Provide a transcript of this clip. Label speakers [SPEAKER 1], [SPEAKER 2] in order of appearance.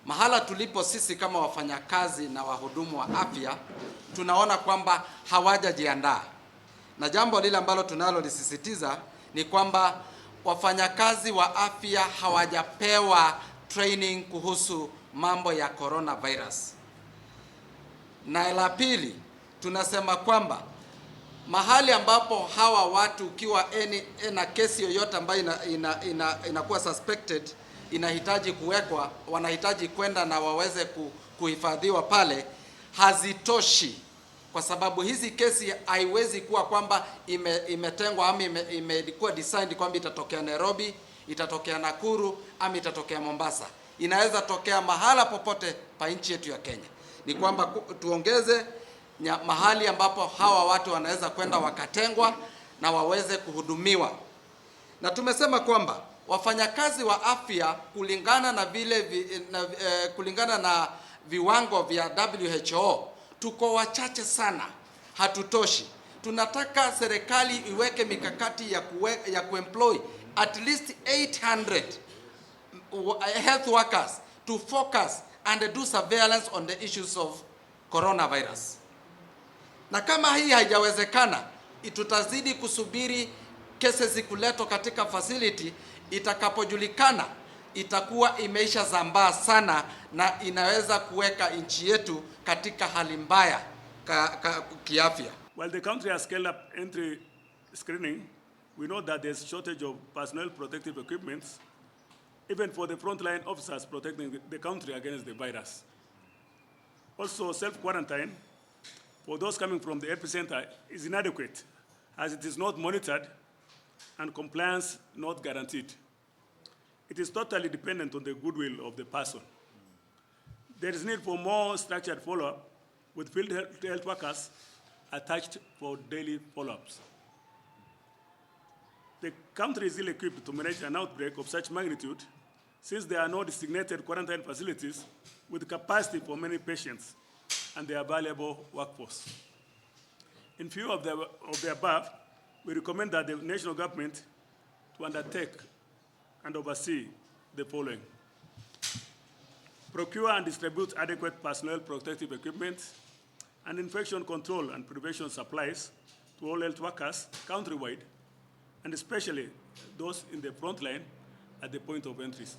[SPEAKER 1] Mahala tulipo sisi kama wafanyakazi na wahudumu wa afya, tunaona kwamba hawajajiandaa, na jambo lile ambalo tunalolisisitiza ni kwamba wafanyakazi wa afya hawajapewa training kuhusu mambo ya coronavirus. Na la pili, tunasema kwamba mahali ambapo hawa watu ukiwa na kesi yoyote ambayo inakuwa suspected inahitaji kuwekwa, wanahitaji kwenda na waweze kuhifadhiwa pale, hazitoshi, kwa sababu hizi kesi haiwezi kuwa kwamba imetengwa ama imekuwa designed kwamba itatokea Nairobi, itatokea Nakuru ama itatokea Mombasa. Inaweza tokea mahala popote pa nchi yetu ya Kenya. Ni kwamba tuongeze mahali ambapo hawa watu wanaweza kwenda wakatengwa na waweze kuhudumiwa. Na tumesema kwamba wafanyakazi wa afya kulingana na vile vi, na, kulingana na viwango vya WHO tuko wachache sana, hatutoshi. Tunataka serikali iweke mikakati ya kuemploy at least 800 health workers to focus and do surveillance on the issues of coronavirus. Na kama hii haijawezekana, tutazidi kusubiri cases kuletwa katika facility. Itakapojulikana itakuwa imeisha zambaa sana na inaweza kuweka nchi yetu katika hali mbaya kiafya.
[SPEAKER 2] While the country has scaled up entry screening, we know that there's shortage of personnel protective equipment, even for the frontline officers protecting the country against the virus. Also, self-quarantine for those coming from the epicenter is inadequate, as it is not monitored and compliance not guaranteed. It is totally dependent on the goodwill of the person. There is need for more structured follow-up with field health workers attached for daily follow-ups. The country is ill-equipped to manage an outbreak of such magnitude, since there are no designated quarantine facilities with capacity for many patients and the available workforce. In view of the above, we recommend that the national government to undertake and oversee the following: Procure and distribute adequate personnel protective equipment and infection control and prevention supplies to all health workers countrywide, and especially those in the front line at the point of entries.